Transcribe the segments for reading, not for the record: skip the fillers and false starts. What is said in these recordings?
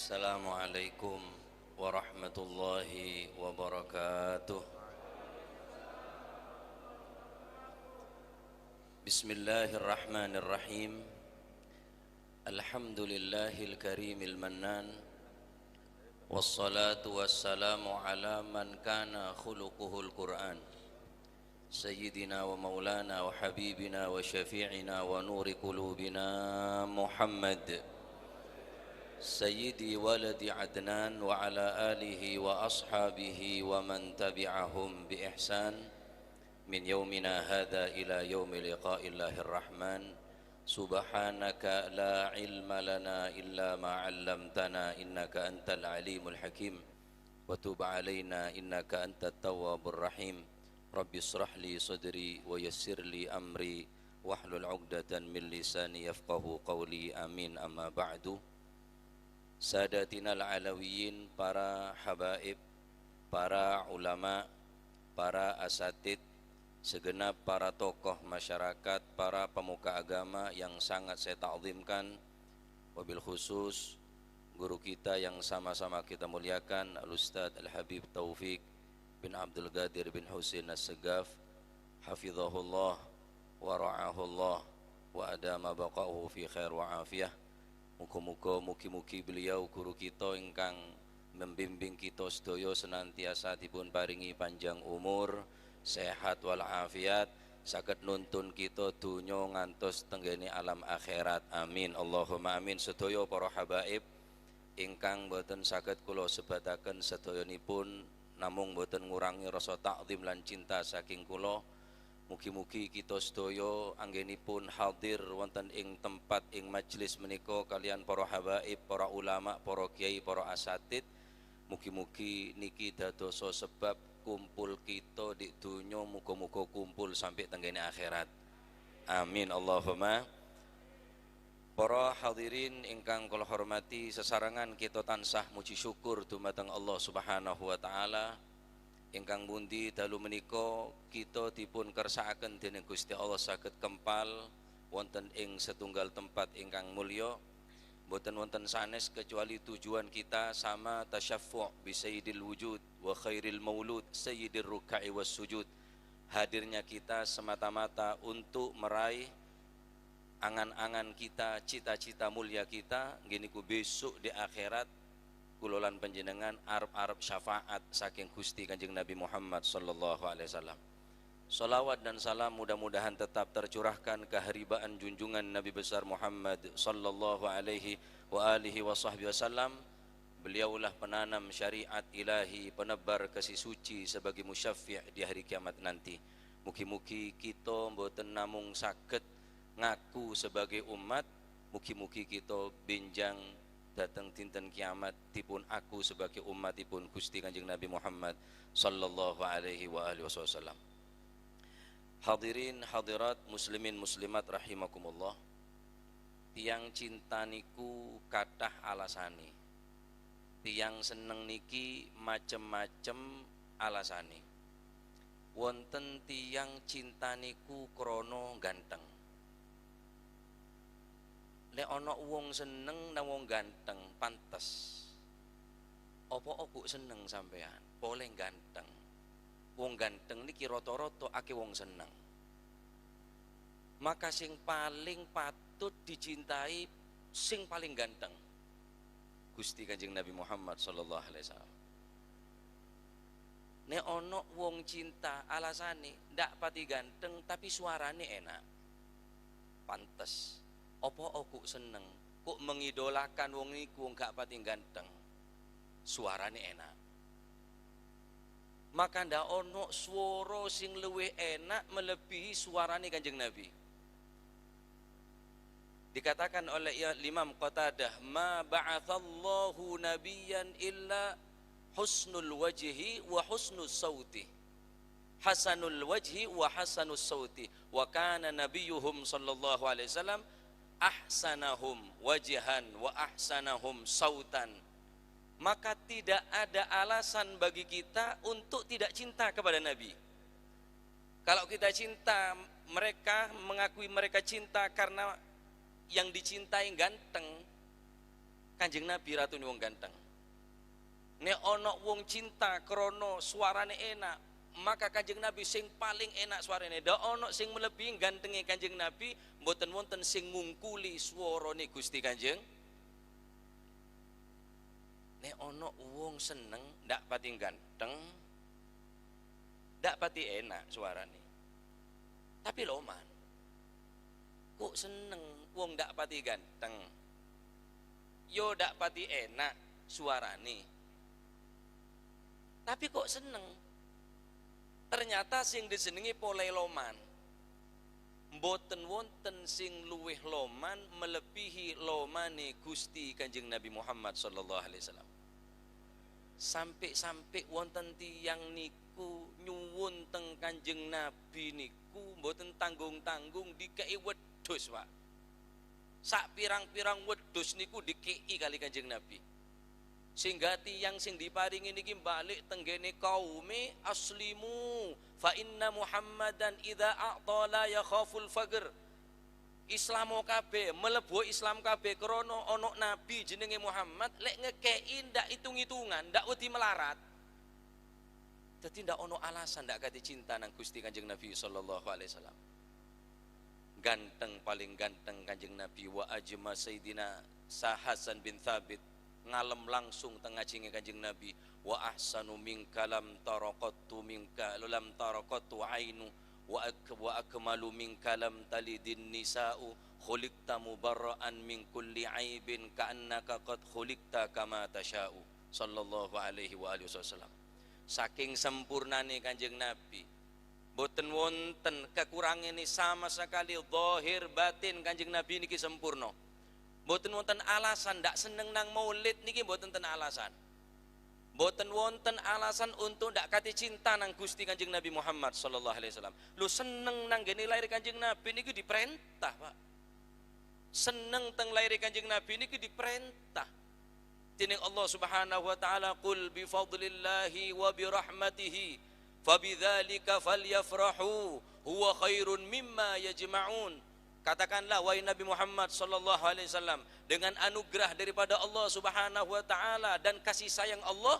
Assalamualaikum warahmatullahi wabarakatuh. Bismillahirrahmanirrahim. Alhamdulillahil karimil mannan. Wassalatu wassalamu ala man kana khuluquhul Qur'an. Sayyidina wa maulana wa habibina wa syafi'ina wa nuri qulubina Muhammad Sayyidi waladi Adnan wa ala alihi wa ashabihi wa man tabi'ahum bi ihsan min yaumina hadha ila yaumi liqa'illahir rahman. Subhanaka la ilma lana illa ma 'allamtana innaka antal alimul hakim wa tub alaina innaka antat tawwabur rahim. Rabbi israh li sadri wa yassir li amri wahlul 'uqdatan min lisani yafqahu qawli. Amin. Amma ba'du. Sadatina al-alawiyin, para habaib, para ulama, para asatid, segenap para tokoh masyarakat, para pemuka agama yang sangat saya ta'zimkan, wabil khusus guru kita yang sama-sama kita muliakan, Al-Ustadz Al-Habib Taufik bin Abdul Qadir bin Husin As-Segaf, hafizahullah wa ra'ahullah wa adama baqa'uhu fi khair wa afiyah. Muga-muga mugi-mugi beliau guru kita ingkang membimbing kita sedaya senantiasa dipun paringi panjang umur, sehat walafiat, saged nuntun kita donya ngantos tenggene alam akhirat. Amin Allahumma amin. Sedaya para habaib ingkang boten saged kula sebataken sedayanipun, namung boten ngurangi rasa takzim lan cinta saking kula. Mugi-mugi kita sedaya anggenipun hadir wonten ing tempat ing majelis menika kalian para habaib, para ulama, para kiai, para asatid. Mugi-mugi niki dadosa sebab kumpul kita di dunya, muga-muga kumpul sampai tenggene akhirat. Amin Allahumma. Para hadirin ingkang kula hormati, sesarengan kita tansah muji syukur dumateng Allah Subhanahu wa taala ingkang pundi dalu menika kita dipun kersakaken dening Gusti Allah saged kempal wonten ing setunggal tempat ingkang mulya, boten wonten sanes kecuali tujuan kita sama tasyaffu' bi sayyidil wujud wa khairil maulud sayyidir ruka'i was sujud. Hadirnya kita semata-mata untuk meraih angan-angan kita, cita-cita mulia kita nggih niku besok di akhirat kula lan panjenengan arep-arep syafaat saking Gusti Kanjeng Nabi Muhammad sallallahu alaihi wasallam. Salawat dan salam mudah-mudahan tetap tercurahkan keharibaan junjungan Nabi besar Muhammad sallallahu alaihi wa alihi wa sahbihi wasallam. Beliaulah penanam syariat ilahi, penebar kasih suci sebagai musyaffi' di hari kiamat nanti. Mugi-mugi kita mboten namung saged ngaku sebagai umat, mugi-mugi kita benjang datang dinten kiamat dipun aku sebagai umatipun Gusti Kanjeng Nabi Muhammad sallallahu alaihi wa alihi wasallam. Hadirin hadirat, muslimin muslimat rahimakumullah. Tiang cinta niku kathah alasane. Tiang seneng niki macem-macem alasane. Wonten tiang cinta niku krana ganteng. Lek ana wong seneng nang wong ganteng pantes. Apa kok seneng sampean? Boleh ganteng. Wong ganteng niki rata-rata akeh wong seneng. Maka sing paling patut dicintai sing paling ganteng Gusti Kanjeng Nabi Muhammad sallallahu alaihi wasallam. Nek ana wong cinta alasane ndak pati ganteng tapi suarane enak, pantes. Apa kok seneng, kok mengidolakan wong niku wong gak pati ganteng, suarane enak. Maka ndak ono swara sing luwih enak melebihi suarane Kanjeng Nabi. Dikatakan oleh Imam Qatadah, ma ba'athallahu nabiyyan illa husnul wajhi wa husnus sauti. Hasanul wajhi wa hasanus sauti. Wa kana nabiyuhum sallallahu alaihi wasallam ahsanahum wajhan wa ahsanahum sautan. Maka tidak ada alasan bagi kita untuk tidak cinta kepada Nabi. Kalau kita cinta mereka, mengakui mereka cinta karena yang dicintai ganteng, Kanjeng Nabi ratune wong ganteng. Nek ana wong cinta krana suarane enak, maka Kanjeng Nabi sing paling enak suarane. Ndak ana sing melebihi gantenge Kanjeng Nabi, mboten wonten sing ngungkuli suarane Gusti Kanjeng. Nek ana wong seneng ndak pati ganteng, ndak pati enak suarane, tapi loman. Kok seneng wong ndak pati ganteng, yo ndak pati enak suarane, tapi kok seneng. Ternyata sing disenengi polahe loman. Mboten wonten sing luwih loman melebihi lomane Gusti Kanjeng Nabi Muhammad sallallahu alaihi wasallam. Sampai-sampai wonten tiyang niku nyuwun teng Kanjeng Nabi niku mboten tanggung-tanggung dikei wedhus, Pak. Sak pirang-pirang wedhus niku dikei kali Kanjeng Nabi. Sehingga tiyang sing diparingi niki balik tenggene kaume, aslimu fa inna Muhammadan idza a'ta la yakhaful faqr. Islamo kabeh, mlebu Islam kabeh krana ana nabi jenenge Muhammad lek ngekeki ndak hitung-hitungan, ndak wedi melarat. Dadi ndak ono alasan ndak kate cinta nang Gusti Kanjeng Nabi sallallahu alaihi wasallam. Ganteng paling ganteng Kanjeng Nabi wa ajma Sayyidina Hasan bin Thabit ngalem langsung teng ngajenge Kanjeng Nabi, wa ahsanu minka lam taraqattu minka lam taraqattu ainu wa akmalu minka lam talidin nisa'u khuliqta mubarra'an min kulli aibin ka'annaka qad khuliqta kama tasha'u sallallahu alaihi wa alihi wasallam. Saking sempurnane Kanjeng Nabi, boten wonten kekurangane sama sekali, zahir batin Kanjeng Nabi niki sempurna. Mboten wonten alasan ndak seneng nang maulid niki, mboten wonten alasan. Mboten wonten alasan untuk ndak kate cinta nang Gusti Kanjeng Nabi Muhammad sallallahu alaihi wasallam. Lu seneng nang gene lahir Kanjeng Nabi niki diperintah, Pak. Seneng teng lahir Kanjeng Nabi niki diperintah dening Allah Subhanahu wa taala, qul bi fadlillahi wa bi rahmatihi fabidzalika falyafrahu huwa khairun mimma yajma'un. Katakanlah wahai Nabi Muhammad sallallahu alaihi wasallam, dengan anugerah daripada Allah Subhanahu wa taala dan kasih sayang Allah,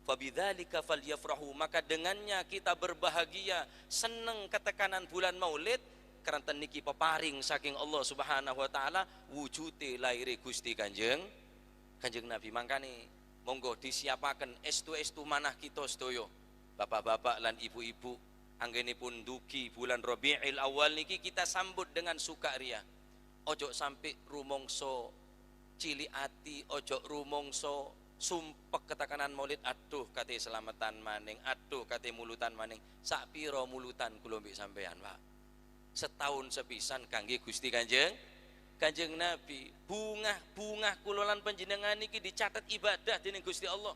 fabidzalika falyafrahu, maka dengannya kita berbahagia, seneng ketekanan bulan Maulid keranten niki peparing saking Allah Subhanahu wa taala wujude lahire Gusti Kanjeng Kanjeng Nabi. Mangkane monggo disiapaken estu-estu manah kita sedaya, bapak-bapak lan ibu-ibu, anggenipun dugi bulan Rabiul Awal niki kita sambut dengan sukaria. Ojo sampai rumongso cilik ati, ojo rumongso sumpek ketekanan maulid, aduh kate selamatan maning, aduh kate mulutan maning. Sak piro mulutan kula mbek sampean, Pak? Setahun sepisan kangge Gusti Kanjeng Kanjeng Nabi. Bungah-bungah kula lan panjenengan niki dicatat ibadah dening Gusti Allah.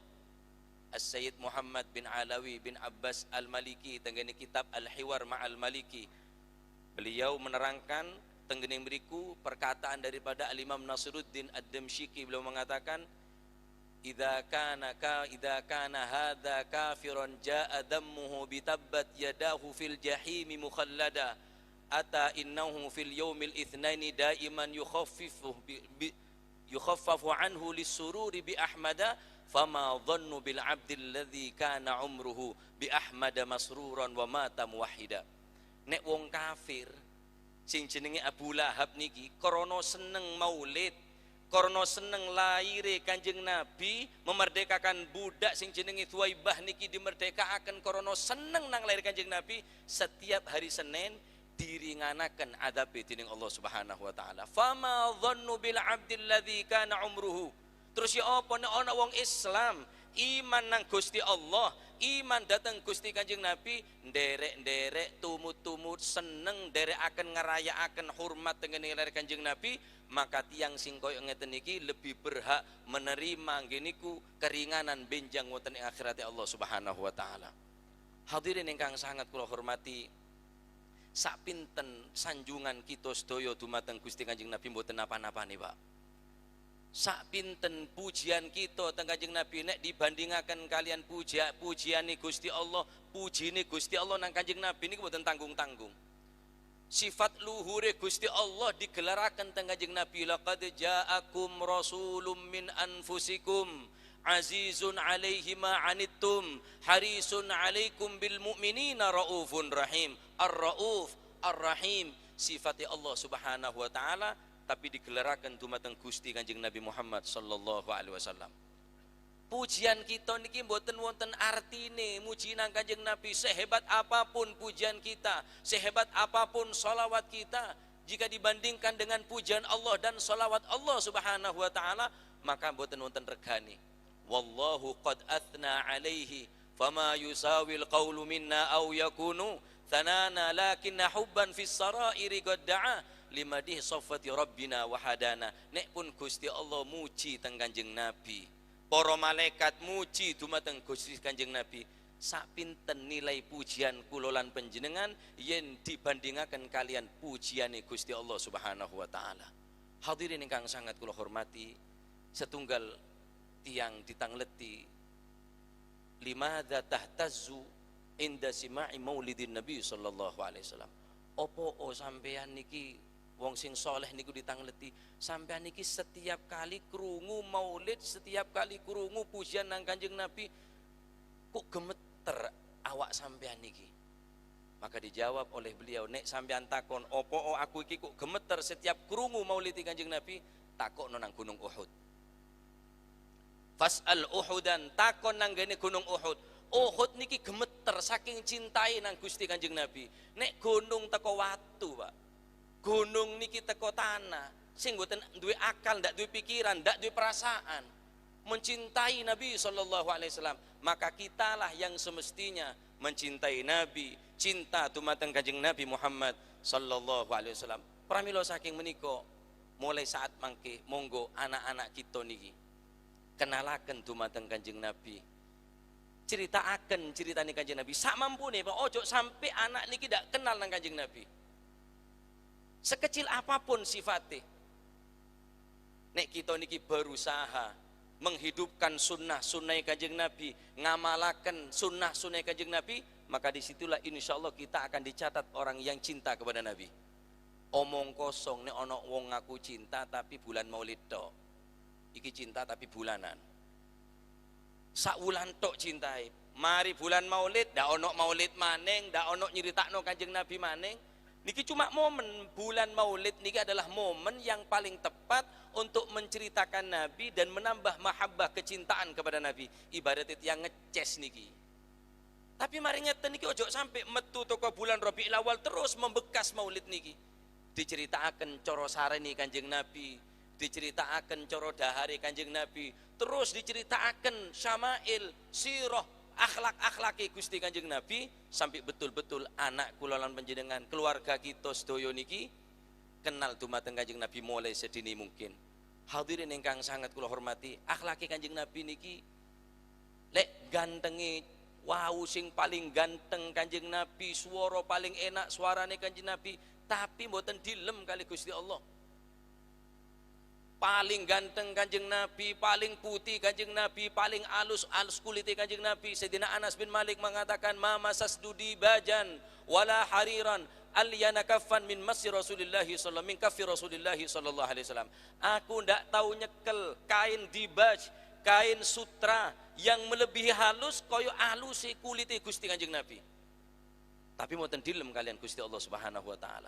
As-Sayyid Muhammad bin Alawi bin Abbas Al-Maliki tenggene kitab Al-Hiwar Ma'al Maliki, beliau menerangkan tenggene mriku perkataan daripada Al-Imam Nasiruddin Ad-Damsyiki. Beliau mengatakan, idza kana ka idza kana hadza kafiran jaa dammuhu bitabbat yadahu fil jahimi mukhallada ata innahu fil yaumil itsnaini daiman yukhaffifu yukhaffafu anhu lis-sururi bi ahmada fama dhannu bil abdil ladzi kana umruhu bi ahmada masruran wa mata muwahhida. Nek wong kafir sing jenenge Abu Lahab niki krana seneng maulid, krana seneng laire Kanjeng Nabi, memerdekakan budak sing jenenge Thuwaibah niki dimerdekaaken krana seneng nang lahir Kanjeng Nabi, setiap hari Senin diringanaken adabe dening Allah Subhanahu wa taala. Fama dhannu bil abdil ladzi kana umruhu. Terus ya apa nek ana wong Islam iman nang Gusti Allah, iman dateng Gusti Kanjeng Nabi, nderek-nderek tumut-tumut seneng nderekaken ngerayakaken hormat tengene lahir Kanjeng Nabi, maka tiyang sing koyo ngeten niki lebih berhak menerima nggih niku keringanan benjang wonten ing akhirate Allah Subhanahu wa taala. Hadirin ingkang sangat kula hormati, sak pinten sanjungan kita sedaya dumateng Gusti Kanjeng Nabi mboten napa-napane, Pak. Sak pinten pujian kita teng Kanjeng Nabi nek dibandingaken kalian pujiane Gusti Allah, pujine Gusti Allah nang Kanjeng Nabi niku mboten tanggung-tanggung. Sifat luhure Gusti Allah digelaraken teng Kanjeng Nabi, laqad ja'akum rasulun min anfusikum azizun alaihi ma anittum harisun alaikum bil mu'minina raufun rahim. Ar-rauf ar-rahim sifati Allah Subhanahu wa taala, tapi digelaraken dumateng Gusti Kanjeng Nabi Muhammad sallallahu alaihi wasallam. Pujian kita niki mboten wonten artine muji nang Kanjeng Nabi. Sehebat apapun pujian kita, sehebat apapun sholawat kita, jika dibandingkan dengan pujian Allah dan sholawat Allah Subhanahu wa taala, maka mboten wonten regani. Wallahu qad athna alaihi fama yusawil qawlu minna aw yakunu thanana lakinna hubban fis sarairi qad da'a limadih safati rabbina wa hadana. Nek pun Gusti Allah muji teng Kanjeng Nabi, para malaikat muji dumateng Gusti Kanjeng Nabi, sak pinten nilai pujian kula lan panjenengan yen dibandingaken kalian pujiane Gusti Allah Subhanahu wa taala. Hadirin ingkang sangat kula hormati, setunggal tiang ditangleti limadza tahtazzu inda sima'i maulidin Nabi sallallahu alaihi wasallam. Opo sampean niki wong sing soleh niku ditangleti, sampean niki setiap kali krungu maulid, setiap kali krungu pujian nang Kanjeng Nabi kok gemeter awak sampean niki. Maka dijawab oleh beliau, nek sampean takon opo aku iki kok gemeter setiap krungu maulid Kanjeng Nabi, takokno nang Gunung Uhud. Fas'al Uhudan, takon nang gene Gunung Uhud. Uhud niki gemeter saking cintai nang Gusti Kanjeng Nabi. Nek gunung teko watu, Pak. Gunung niki teko tanah, sing mboten duwe akal, ndak duwe pikiran, ndak duwe perasaan, mencintai Nabi sallallahu alaihi wasallam. Maka kitalah yang semestinya mencintai Nabi, cinta dumateng Kanjeng Nabi Muhammad sallallahu alaihi wasallam. Pramila saking menika, mulai saat mangke monggo anak-anak kita niki kenalaken dumateng Kanjeng Nabi, ceritaaken ceritane Kanjeng Nabi sak mampune, Pak. Ojo sampai anak niki ndak kenal nang Kanjeng Nabi. Sekecil apapun sifatnya, nek kita niki berusaha menghidupkan sunnah-sunnah Kanjeng Nabi, ngamalaken sunnah-sunnah Kanjeng Nabi, maka disitulah insya Allah kita akan dicatat orang yang cinta kepada Nabi. Omong kosong nek ono wong ngaku cinta tapi bulan maulid tok. Iki cinta tapi bulanan. Sak wulan tok cintai. Mari bulan maulid, ndak ono maulid maning, ndak ono nyeritakno Kanjeng Nabi maning. Niki cuma momen bulan maulid niki adalah momen yang paling tepat untuk menceritakan Nabi dan menambah mahabbah kecintaan kepada Nabi. Ibarat itu yang ngeces niki. Tapi mari ngeten niki ojo sampai metu toko bulan Rabiul Awal terus membekas maulid niki. Diceritakan coro sareni Kanjeng Nabi, diceritakan coro dahari Kanjeng Nabi, terus diceritakan syama'il, sirah, akhlak-akhlaki Gusti Kanjeng Nabi, sampai betul-betul anak kula lan panjenengan, keluarga kita sedaya niki kenal dumateng Kanjeng Nabi mulai sedini mungkin. Hadirin ingkang sangat kula hormati, akhlaki Kanjeng Nabi niki lek gantenge wau sing paling ganteng Kanjeng Nabi, suara paling enak suarane Kanjeng Nabi, tapi mboten dilem kali Gusti Allah. Paling ganteng Kanjeng Nabi, paling putih Kanjeng Nabi, paling alus-alus kulite Kanjeng Nabi. Sayyidina Anas bin Malik mengatakan, ma masasdudi bajan wala hariran alyana kaffan min masyi Rasulillah sallallahu min kaffi Rasulillah sallallahu alaihi wasallam. Aku ndak tahu nyekel kain dibaj, kain sutra yang melebihi halus koyo aluse kulite Gusti Kanjeng Nabi. Tapi mboten dilem kalian Gusti Allah Subhanahu wa taala.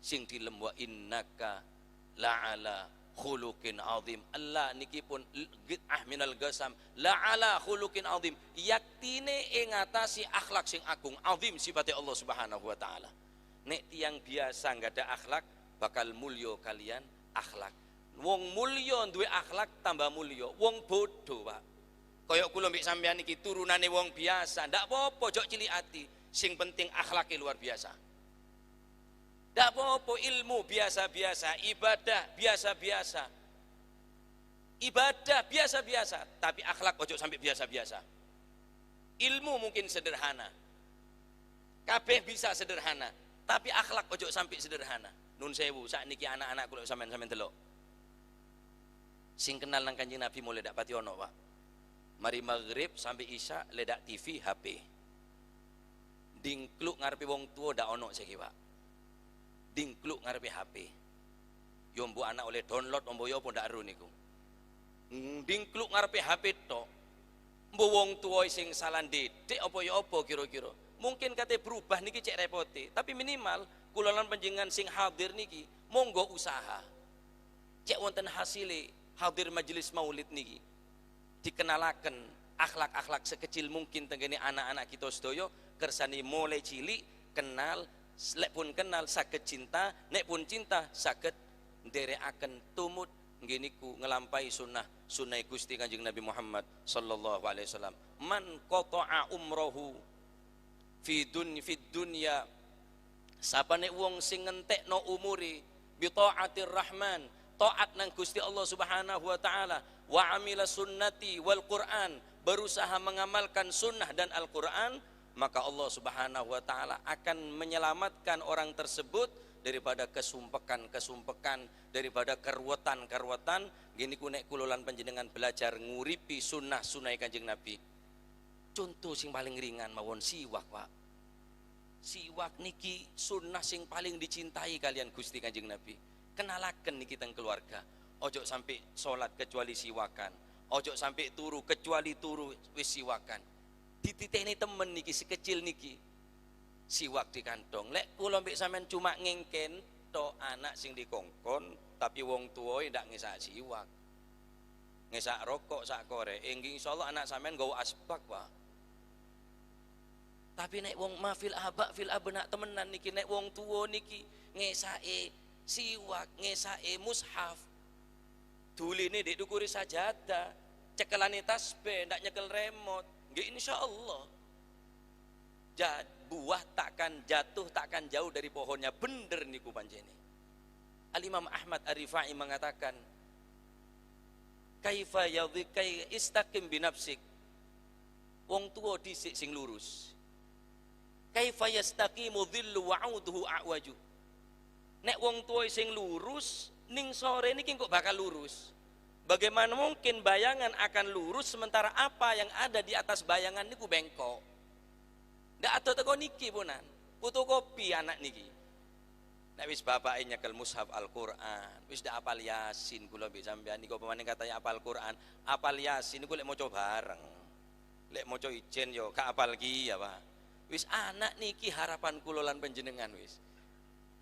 Sing dilem wa innaka la'ala khuluqin azim. Allah niki pun ah minal gasam la'ala khuluqin azim, yaktine ing ngatasi akhlak sing agung, azim sifate Allah Subhanahu wa taala. Nek tiyang biasa nggak ada akhlak bakal mulya kalian akhlak. Wong mulya duwe akhlak tambah mulya. Wong bodoh, Pak. Kaya kula mbek sampean niki turunane wong biasa, ndak apa-apa jok cilik ati, sing penting akhlake luar biasa. Ndak apa-apa ilmu biasa-biasa, ibadah biasa-biasa. Ibadah biasa-biasa, tapi akhlak ojo sampai biasa-biasa. Ilmu mungkin sederhana. Kabeh bisa sederhana, tapi akhlak ojo sampai sederhana. Nun sewu, sakniki anak-anak kula sampean-sampean delok. Sing kenal nang Kanjeng Nabi mulai dak pati ono, Pak. Mari maghrib sampai isya ledak TV, HP. Dingkluk ngarepe wong tua ndak ono saiki, Pak. Dingkluk ngarepe HP. Yo mbok anak oleh download mbok yo apa ndak ero niku. Dingkluk ngarepe HP tok. Mbok wong tuwa sing salah ndidik apa ya apa kira-kira. Mungkin kate berubah niki cek repote, tapi minimal kula lan panjenengan sing hadir niki monggo usaha. Cek wonten hasile hadir majelis maulid niki. Dikenalaken akhlak-akhlak sekecil mungkin tenggene anak-anak kita sedaya kersane mulai cilik kenal, lek pun kenal saged cinta, nek pun cinta saged nderekaken tumut nggih niku nglampahi sunnah sunnah Gusti Kanjeng Nabi Muhammad sallallahu alaihi wasallam. Man qata'a umrohu fi dunya, sapane wong sing ngentekno umuri bi taatir rahman, taat nang Gusti Allah Subhanahu wa taala, wa amila sunnati wal Quran, berusaha mengamalkan sunnah dan Al-Quran, maka Allah Subhanahu wa taala akan menyelamatkan orang tersebut daripada kesumpekan-kesumpekan, daripada keruwetan-keruwetan. Gini ku nek kula lan panjenengan belajar nguripi sunnah-sunnah Kanjeng Nabi. Contoh sing paling ringan mawon siwak, Pak. Siwak niki sunnah sing paling dicintai kalian Gusti Kanjeng Nabi. Kenalaken niki teng keluarga. Ojo sampai sholat kecuali siwakan. Ojo sampai turu kecuali turu wis siwakan. Dititeni temen niki sekecil niki. Siwak di kantong. Lek kula mbek sampean cuma ngengken tok anak sing dikongkon tapi wong tuwa ndak ngesak siwak. Ngesak rokok sak korek. Inggih insyaallah anak sampean nggawa asbak, Pak. Tapi nek wong mafil abak fil abna temenan niki nek wong tuwa niki ngesake siwak, ngesake mushaf. Duline ndek dukure sajadah, cekelane tasbih, ndak nyekel remote. Nggih insyaallah. Buah takkan jatuh, takkan jauh dari pohonnya. Bener niku pancene. Al-Imam Ahmad Ar-Rifai mengatakan, kaifa yadhikai istaqim binafsik. Wong tuwa dhisik sing lurus. Kaifa yastaqimu dhillu wa'uduhu a'waju. Nek wong tuwa sing lurus ning sore niki kok bakal lurus. Bagaimana mungkin bayangan akan lurus sementara apa yang ada di atas bayangan niku bengkok. Ndak ada teko niki punan. Fotokopi anak niki. Nek wis bapake nyekel mushaf Al-Qur'an, wis ndak apal Yasin kula mbek sampean niku apa maneh katanya apal Qur'an, apal Yasin niku lek maca bareng. Lek maca ijen yo gak apal ki ya, Pak. Wis anak niki harapan kula lan panjenengan wis.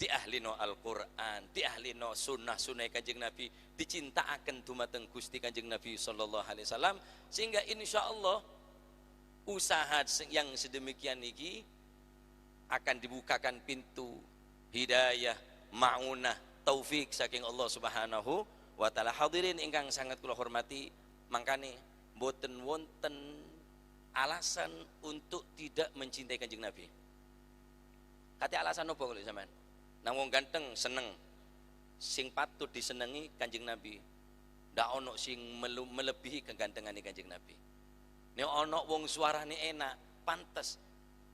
Diahlino Al-Qur'an, diahlino sunnah-sunnah Kanjeng Nabi, dicintaaken dumateng Gusti Kanjeng Nabi sallallahu alaihi wasallam sehingga insyaallah usaha yang sedemikian niki akan dibukakan pintu hidayah, maunah, taufik saking Allah Subhanahu wa taala. Hadirin ingkang sangat kula hormati, mangkane mboten wonten alasan untuk tidak mencintai Kanjeng Nabi. Kate alasan nopo kalau sampean? Nang wong ganteng seneng, sing patut disenengi Kanjeng Nabi. Ndak ono sing melebihi kegantengane Kanjeng Nabi. Nek ono wong suarane enak, pantes.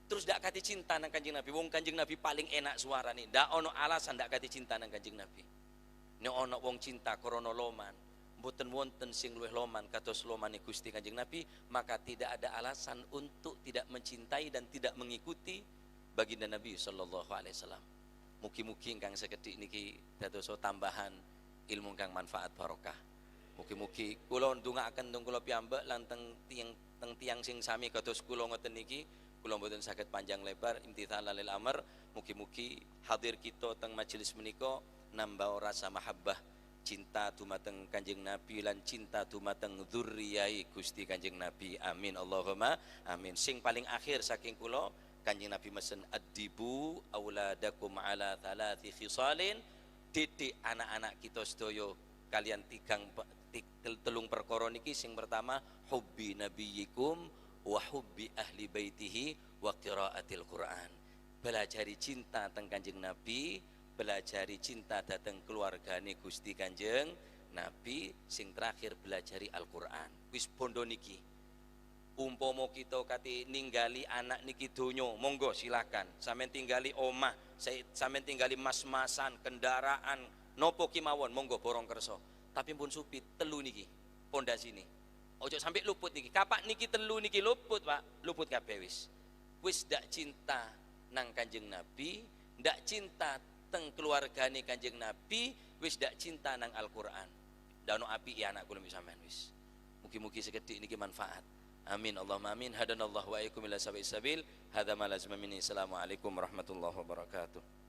Terus ndak kate cinta nang Kanjeng Nabi. Wong Kanjeng Nabi paling enak suarane. Ndak ono alasan ndak kate cinta nang Kanjeng Nabi. Nek ono wong cinta krana loman, mboten wonten sing luwih loman kados lomane Gusti Kanjeng Nabi, maka tidak ada alasan untuk tidak mencintai dan tidak mengikuti baginda Nabi sallallahu alaihi wasallam. Mugi-mugi ingkang sekedhik niki dadosa tambahan ilmu ingkang manfaat barokah. Mugi-mugi kula ndongaaken teng kula piyambak lan teng tiyang sing sami kados kula ngoten niki, kula mboten saged panjang lebar imtithalan lil amr. Mugi-mugi hadir kita teng majelis menika nambah rasa mahabbah, cinta dumateng Kanjeng Nabi lan cinta dumateng dzurriyahi Gusti Kanjeng Nabi. Amin Allahumma amin. Sing paling akhir saking kula, Kanjeng Nabi mesen adibu auladakum ala thalathi khisalin, didik anak-anak kita sedaya kalian telung perkara niki. Sing pertama hubbi nabiyikum wa hubbi ahli baitihi wa qiraatil Quran. Belajari cinta teng Kanjeng Nabi, belajari cinta dateng keluargane Gusti Kanjeng Nabi, sing terakhir belajari Al-Quran. Wis bondo niki. Umpomo kita kate ninggali anak niki donyo, monggo silakan. Sampeyan tinggali omah, sampeyan tinggali mas-masan, kendaraan, nopo kimawon, monggo borong kerso. Tapi pun supi telu niki pondasine. Ojo sampai luput niki. Kapak niki telu niki luput, Pak. Luput kabeh wis. Wis ndak cinta nang Kanjeng Nabi, ndak cinta teng keluargane Kanjeng Nabi wis ndak cinta nang Al-Qur'an. Ndak ono apike anak kula sampean wis. Mugi-mugi sekedhik niki manfaat. Amin Allahumma amin. Hadanallahu wa iyyakum ila sawa'is sabil. Hadza ma lazima minni. Assalamualaikum warahmatullahi wabarakatuh.